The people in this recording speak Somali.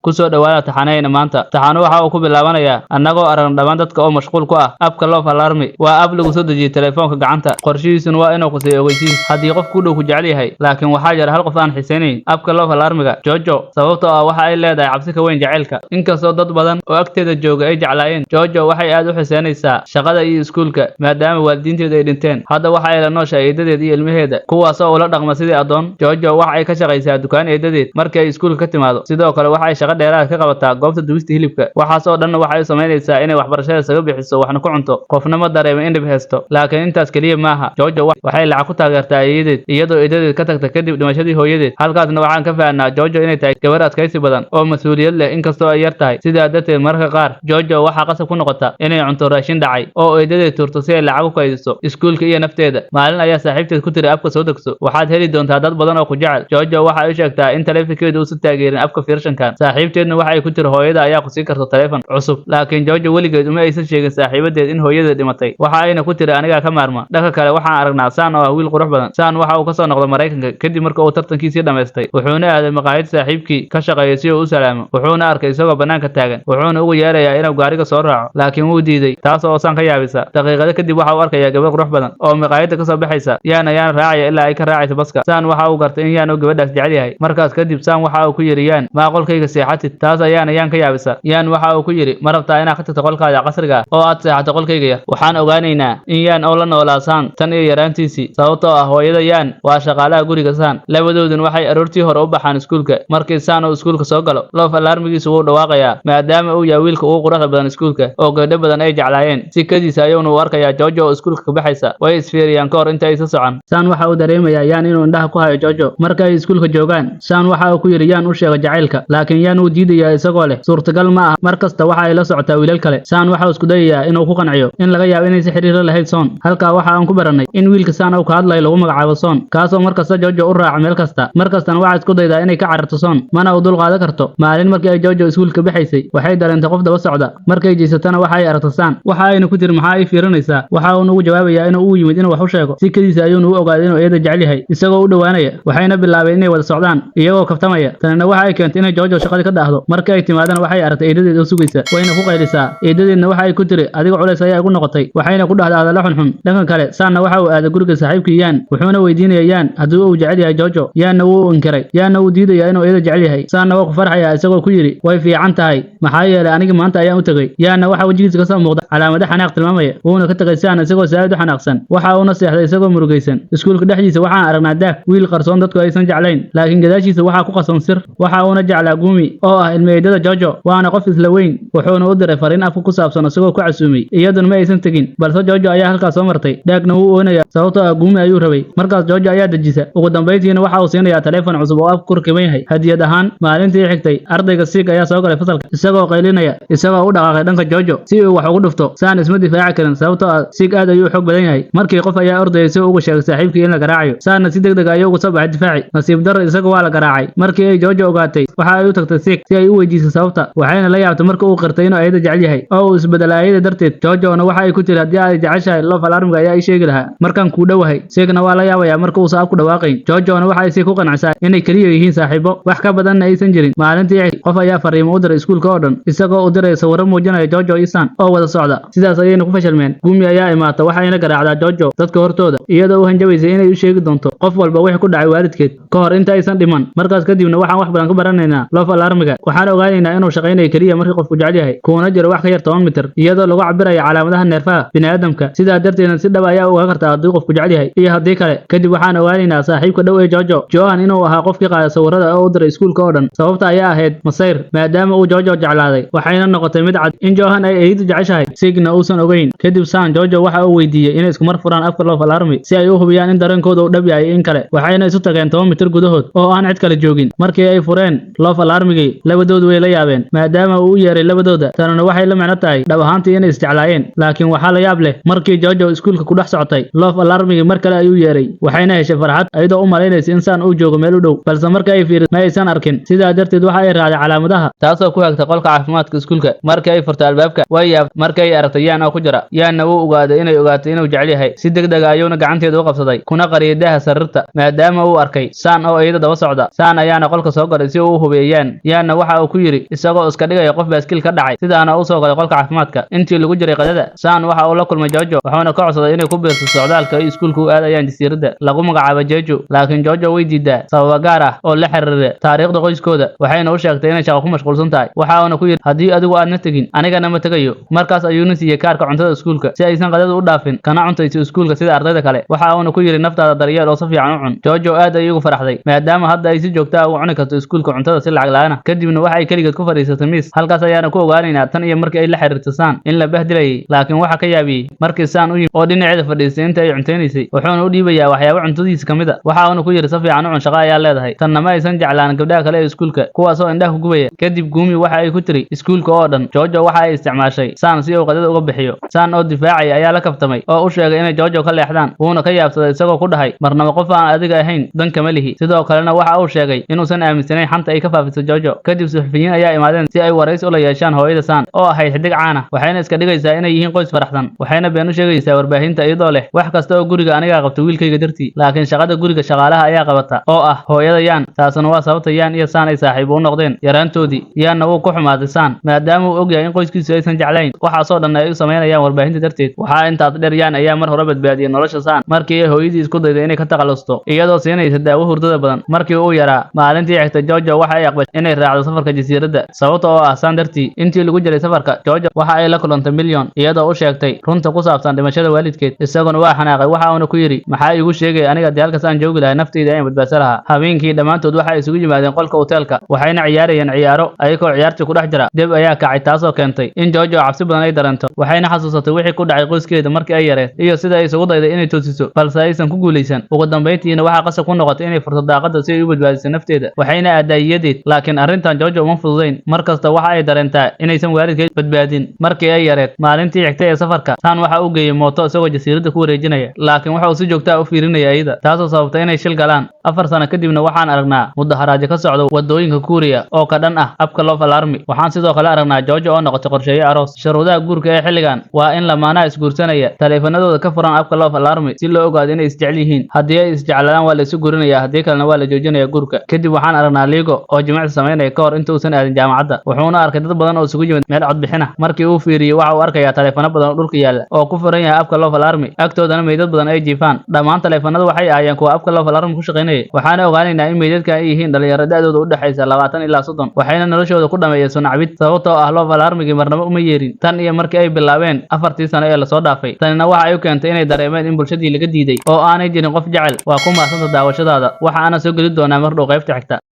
Ku soo dhawaada taxanahayna maanta. Taxanu waxa uu ku bilaabanayaa annagoo aragna dhammaan dadka oo mashquul ku ah app-ka Love Alarm. Waa app lagu soo dejiyay telefoonka gacanta. Qorshihiisuna waa inuu kusiiyo ogeysiis haddii qof ku dhow ku jecel yahay. Laakiin waxaa jira hal qof aan xiisaynayn app-ka Love Alarm-ga, Jojo, sababtoo ah waxa ay leedahay cabsi ka weyn jacaylka. Inkastoo dad badan oo agteeda jooga ay jeclaayeen, Jojo waxay aad u xiisaynaysaa shaqada iyo iskuulka, maadaama waalidiinteedu ay dhinteen. Hadda waxa ay la nooshahay eedadeed iyo ilmaheeda, kuwaasoo ula dhaqma sidii addoon. Jojo waxa ay ka shaqaysaa dukaan eedadeed markii ay iskuulka ka timaado. Sidoo kale waxa ay shaqo dheeraad ka qabataa goobta dubista hilibka. Waxaas oo dhanna waxay u samaynaysaa inay waxbarashada isaga bixiso, waxna ku cunto. Qofna ma dareemo in dhib haysto. Laakiin intaas keliya maaha. Jojo waxay lacag ku taageertaa eedadeed, iyadoo eedadeed ka tagta kadib dhimashadii hooyadeed. Halkaasna waxaan ka fahnaa Jojo inay tahay gabar adkaysi badan oo mas'uuliyad leh, inkastoo ay yar tahay. Sidaa darteed, mararka qaar Jojo waxaa qasab ku noqota inay cunto raashin dhacay oo eedadeed tuurto si ay lacag u kaydiso iskuulka iyo nafteeda. Maalin ayaa saaxiibteed ku tiri, "App-ka soo degso, waxaad heli doontaa dad badan oo ku jecel." Jojo waxa ay u sheegtaa in taleefankeedu uusan taageerin app-ka version-kan. Saaxiibteedna waxa ay ku tiri, "Hooyada ayaa ku siin karta taleefan cusub." Laakiin Jojo weligeed uma aysan sheegin saaxiibadeed in hooyadeed dhimatay. Waxa ayna ku tiri, "Anigaa ka maarma." Dhanka kale, waxaan aragnaa San oo ah wiil qurux badan. San waxa uu kasoo noqday Maraykanka kadib marka uu tartankiisii dhamaystay, wuxuuna aaday maqaayad saaxiibkii ka shaqeeyay si uu u salaamo. Wuxuuna arkay isagoo bannaanka taagan, wuxuuna ugu yeerayaa inuu gaariga soo raaco, laakiin wuu diiday, taas oo San ka yaabisa. Daqiiqado kadib waxa uu arkayaa gabar qurux badan oo maqaayadda kasoo baxaysa. Yaan ayaana raacaya ilaa ay ka raacayso baska. San waxa uu gartay in Yaan uu gabadhaas jecel yahay. Markaas kadib San waxa uu ku yidhi Yaan, "Maa qolkayga seexatid?" Taas ayaana Yaan ka yaabisa. Yaan waxa uu ku yidhi, "Ma rabtaa inaad ka tagto qolkaada qasriga ah oo aad seexato qolkayga yar?" Waxaan ogaanaynaa in Yaan oo la noolaa San tan iyo yaraantiisii, sababtoo ah hooyada Yaan waa shaqaalaha guriga San. Labadooduna waxay aroortii hore u baxaan iskuulka. Markii San uu iskuulka soo galo, Love Alarm-igiisu wuu dhawaaqayaa, maadaama uu yahay wiilka ugu quruxda badan iskuulka oo gabdho badan ay jeclaayeen. Si kadiisa ayuuna u arkayaa Jojo oo iskuulka ka baxaysa. Way isfiiriyaan ka hor inta aysan socon. San waxa uu dareemayaa Yaan inuu indhaha ku hayo Jojo. Marka ay iskuulka joogaan, San waxa uu ku yidhi Yaan u sheego jacaylka, laakiin Yaan wuu diidayaa, isagoo leh, "Suurtagal ma ah, mar kasta waxa ay la socotaa wiilal kale." San waxa uu isku dayayaa inuu ku qanciyo in laga yaabo inaysan xiriir la lahayn Son. Halkaa waxa aan ku barannay in wiilka San uu ka hadlayo lagu magacaabo Son, kaasoo mar kasta Jojo u raaca meel kasta. Mar kastana waxay isku daydaa inay ka cararto Son, mana uu dul qaadan karto. Maalin markii ay Jojo iskuulka baxaysay, waxay dareentay qof daba socda. Markay jeesatana, waxa ay aragtay San. Waxa ayna ku tiri, "Maxaa ii fiirinaysaa?" Waxa uuna ugu jawaabayaa inuu u yimid inuu wax u sheego. Si kadiisa ayuuna u ogaaday inuu iyada jecel yahay, isagoo u dhowaanaya. Waxayna bilaabeen inay wada socdaan iyagoo kaftamaya. Tanina waxa ay keentay inay Jojo shaqadii ka daahdo. Markii ay timaadana, waxay aragtay eedadeed oo sugaysa, wayna ku qaylisaa. Eedadeedna waxa ay ku tiri, "Adiga culays ayaa igu noqotay," waxayna ku dhahdaa hadallo xunxun. Dhanka kale, Sanna waxa uu aaday guriga saaxiibkii Yaan, wuxuuna weydiinaya Yaan haddii uu jecel yahay Jojo. Yaanna wuu inkiray. Yaanna wuu diidayaa inuu iyada jecel yahay. Sanna waa ku farxayaa, isagoo ku yidhi, "Way fiican tahay, maxaa yeelay aniga maanta ayaan u tegey." Yaanna waxa wejigiisa kasoo muuqda calaamado xanaaq tilmaamaya. Wuuna ka tegay San isagoo saa'id u xanaaqsan. Waxa uuna seexday isagoo murugaysan. Iskuulka dhexdiisa waxaan aragnaa Daag, wiil qarsoon dadku aysan jeclayn, laakiin gadaashiisa waxaa ku qarsoon sir. Waxa uuna jeclaa Gumi oo ah ilmeydada Jojo, waana qof isla weyn. Wuxuuna u diray fariin afka ku saabsan isagoo ku casuumay, iyaduna ma aysan tegin, balse Jojo ayaa halkaas soo martay. Daagna wuu oonaya, sababtoo ah Gumi ayuu rabay. Markaas Jojo ayaa dejisa. Ugu dambayntiina waxa uu siinayaa taleefon cusub oo afka ku rakiban yahay hadiyad ahaan. Maalintii xigtay, ardayga Siig ayaa soo galay fasalka isagoo qaylinaya, isagoo u dhaqaaqay dhanka Jojo si uu wax ugu dhufto. Saan isma difaaci karin, sababtoo ah Siig aad ayuu u xoog badan yahay. Markii qof ayaa ordayay si uu ugu sheegay saaxiibkii in la garaacayo, Saanna si degdeg ayuu uga soo baxay difaaci. Nasiib darro, isaga waa la garaacay. Markii ay Jojo ogaatay, waxa ay u tagtay Siig si ay u weydiisay sababta, waxayna la yaabtay marka uu qirtay inuu ayada jecel yahay oo uu isbedelay ayada darteed. Jojona waxa ay ku tiri, "Haddii aad jeceshahay, Love Alarm-ga ayaa ii sheegi lahaa markaan kuu dhowahay." Siigna waa la yaabayaa marka uusan afku dhawaaqayn. Jojona waxa ay si ku qancisaa inay keliya yihiin saaxiibo, wax ka badanna aysan jirin. Maalintii qof ayaa fariimo u diray iskuulka oo dhan, isagoo u diray sawirro muujinaya Jojo iyo San oo wada socda. Sidaas ayayna ku fashilmeen. Gumi ayaa imaata, waxayna garaacdaa Jojo dadka hortooda, iyadoo u hanjabaysa inay u sheegi doonto qof walba wixii ku dhacay waalidkeed ka hor inta aysan dhiman. Markaas kadibna waxaan wax badan ka baranaynaa Love Alarm-iga. Waxaan ogaanaynaa inuu shaqaynayo keliya markii qofku jecel yahay, kuuna jiro wax ka yar 10 mitir, iyadoo lagu cabirayo calaamadaha neerfaha bini'aadamka. Sidaa darteedna si dhab ayaa uga kartaa haddii qofku jecel yahay iyo haddii kale. Kadib waxaan ogaanaynaa saaxiibka dhow ee Jojo, Johan, inuu ahaa qofkii qaaday sawirada oo u diray iskuulka oo dhan. Sababta ayaa ahayd masayr, maadaama uu Jojo jeclaaday, waxayna noqotay mid cad in Johan ay eydu jeceshahay, Signa uusan ogeyn. Kadib San Jojo waxa uu weydiiyey inay isku mar furaan app-ka Love Alarm si ay u hubiyaan in dareenkooda uu dhab yahay in kale. Waxayna isu tageen 10 mitir gudahood oo aan cid kale joogin. Markii ay fureen Love Alarm-igii, labadoodu way la yaabeen, maadaama uu u yeeray labadooda. Tanuna waxay la micno tahay dhab ahaantii inay isjeclaayeen. Laakiin waxaa la yaab leh, markii Jojo iskuulka ku dhex socotay, Love Alarm-igii mar kale ayuu yeeray, waxayna heshay farxad, iyadoo u malaynaysa in San uu joogo meel u dhow, balse marka ay fiirisay ma aysan arkin. Sidaa darteed waxa ay raacday calaamadaha, taasoo ku hagtay qolka caafimaadka iskuulka. Markii ay furtay albaabka, way yaabtay markii ay aragtay Yaan oo ku jira. Yaanna wuu ogaaday inay ogaatay inuu jecel yahay. Si degdeg ah ayuuna gacanteeda u qabsaday, kuna qariyay daaha sariirta, maadaama uu arkay San oo iyada daba socda. San ayaana qolka soo galay si uu u hubiyo Yaan. Yaanna waxa uu ku yidhi isagoo iska dhigaya qof baaskiil ka dhacay, sidaana u soo galay qolka caafimaadka. Intii lagu jiray qadada, Saan waxa uu la kulmay Jojo, wuxuuna ka codsaday inay ku biirto socdaalka ay iskuulka u aadayaan jasiiradda lagu magacaabo Jeju, laakiin Jojo way diidaa sababo gaar ah oo la xiriira taariikhda qoyskooda, waxayna u sheegtay inay shaqo ku mashquulsan tahay. Waxa uuna ku yidhi, "Haddii adigu aadna tegin, anigana ma tegayo." Markaas ayuuna siiyey kaarka cuntada iskuulka si aysan qadada u dhaafin, kana cuntayso iskuulka sida ardayda kale. Waxa uuna ku yidhi, "Naftaada daryeel oo si fiican u cun." Jojo aad ayay ugu faraxday maadaama hadda ay si joogto ah ugu cuni karto iskuulka cuntada si lacag la'aan ah. Kadibna waxa ay keligeed ku fadhiisatay miis. Halkaas ayaana ku ogaanaynaa tan iyo markii ay la xiriirtay Saan in la bahdilayay, laakiin waxa ka yaabiyey markii Saan u yimid oo dhinaceeda fadhiistay inta ay cuntaynaysay, wuxuuna u dhiibayaa waxyaabo cuntadiisa ka mid a. Waxa uuna ku yidhi, "Si fiican u cun, shaqo ayaa leedahay." Tanna ma aysan jeclaan gabdhaha kale ee iskuulka, kuwaasoo indhaha ku gubaya. Kadib Guumi waxa ay ku tiri iskuulka oo dhan Jojo waxa ay isticmaashay Saan si uu qadada uga bixiyo. Saan oo difaacaya ayaa la kaftamay oo u sheegay inay Jojo ka leexdaan, wuuna ka yaabsaday isagoo ku dhahay, "Marnaba qof aan adiga ahayn dan kama lihi." Sidoo kalena waxa uu sheegay inuusan aaminsanayn xanta ay ka faafiso Jojo. Kadib suxufiyiin ayaa imaadeen si ay waraysi ula yeeshaan hooyada Saan oo ahayd xidig caan ah, waxayna iska dhigaysaa inay yihiin qoys faraxsan, waxayna been u sheegaysaa warbaahinta iyadoo leh, "Wax kasta oo guriga anigaa qabta wiilkayga dartii, laakiin shaqada guriga shaqaalaha ayaa qabata oo ah hooyada Yaan." Taasuna waa sababta Yaan iyo Saan ay saaxiibo u noqdeen yaraantoodii. Yaanna wuu ku xumaaday Saan maadaama uu ogyahay in qoyskiisu aysan jeclayn, waxaasoo dhan ay u samaynayaan warbaahinta darteed. Waxaa intaas dheer, Yaan ayaa mar hore badbaadiyey nolosha Saan markii ay hooyadii isku dayday inay ka takhalusto iyadoo siinaysa daawo hurdada badan markii uu yaraa. Maalintii xigtay, Jojo waxa ay aqbashay inay raacdo safarka jasiiradda sababta oo ah Saan dartii. Intii lagu jiray safarka, Jojo waxa ay la kulantay Milyon iyadoo u sheegtay runta ku saabsan dhimashada waalidkeed. Isaguna waa xanaaqay, waxa uuna ku yidhi, "Maxaa iigu sheegay aniga? Haddii halkaas aan joogi lahaa, naftayda ayaan badbaadsan lahaa." Habeenkii dhammaantood waxay isugu yimaadeen qolka hoteelka, waxayna ciyaarayeen ciyaaro. Ayagoo ciyaartii ku dhex jira, deb ayaa kacay, taasoo keentay in Jojo cabsi badan ay dareento, waxayna xasuusatay wixii ku dhacay qoyskeeda markii ay yareed iyo sida ay isugu dayday inay toosiso balse aysan ku guulaysan. Ugu dambayntiina waxaa qasab ku noqotay inay furto daaqada si ay u badbaadiso nafteeda, waxayna aadaa iyadeed. Laakiin arrintan Jojo uma fududayn. Mar kasta waxa ay dareentaa inaysan waalidkeed badbaadin markii ay yareed. Maalintii xigtay ee safarka, Saan waxa uu geeyey mooto isagoo jasiiradda ku wareejinaya, laakiin waxa uu si joogto ah u fiirinaya iyada, taasoo sababtay inay shil galaan. 4 sano kadibna waxaan aragnaa mudaharaadyo ka socda wadooyinka Kuuriya oo ka dhan ah app-ka Love Alarm. Waxaan sidoo kale aragnaa Jojo oo noqotay qorsheeye aroos. Shuruudaha guurka ee xilligan waa in lamaanaha isguursanaya taleefanadooda ka furan app-ka Love Alarm si loo ogaado inay isjecel yihiin. Haddii ay isjeclaadaan, waa la isu guurinayaa, haddii kalena waa la joojinaya guurka. Kadib waxaan aragnaa Ligo oo jimicsi samaynaya ka hor inta uusan aadin jaamacadda, wuxuuna arkay dad badan oo isugu yimid meel codbixin ah. Markii uu fiiriyey, waxa uu arkayaa taleefano badan oo dhulka yaalla oo ku furan yahay app-ka Love Alarm, agtoodana meydad badan ay jiifaan. Dhammaan taleefanadu waxay ahaayeen kuwa app-ka Love Alarm ku shaqaynayay, waxaana ogaanaynaa in meydadka ay yihiin dhalinyaro da'dooda u dhexaysa 20 ilaa 30, waxayna noloshooda ku dhameeyeen suncabid, sababtoo ah Love Alarmigii marnaba uma yeerin tan iyo markii ay bilaabeen 4-tii sano ee lasoo dhaafay. Tanina waxa ay u keentay inay dareemeen in bulshadii laga diiday oo aanay jirin qof jecel. Waa ku mahadsantahay daawashadaada. Waxa aana soo geli doonaa mar dhow qaybta xigta.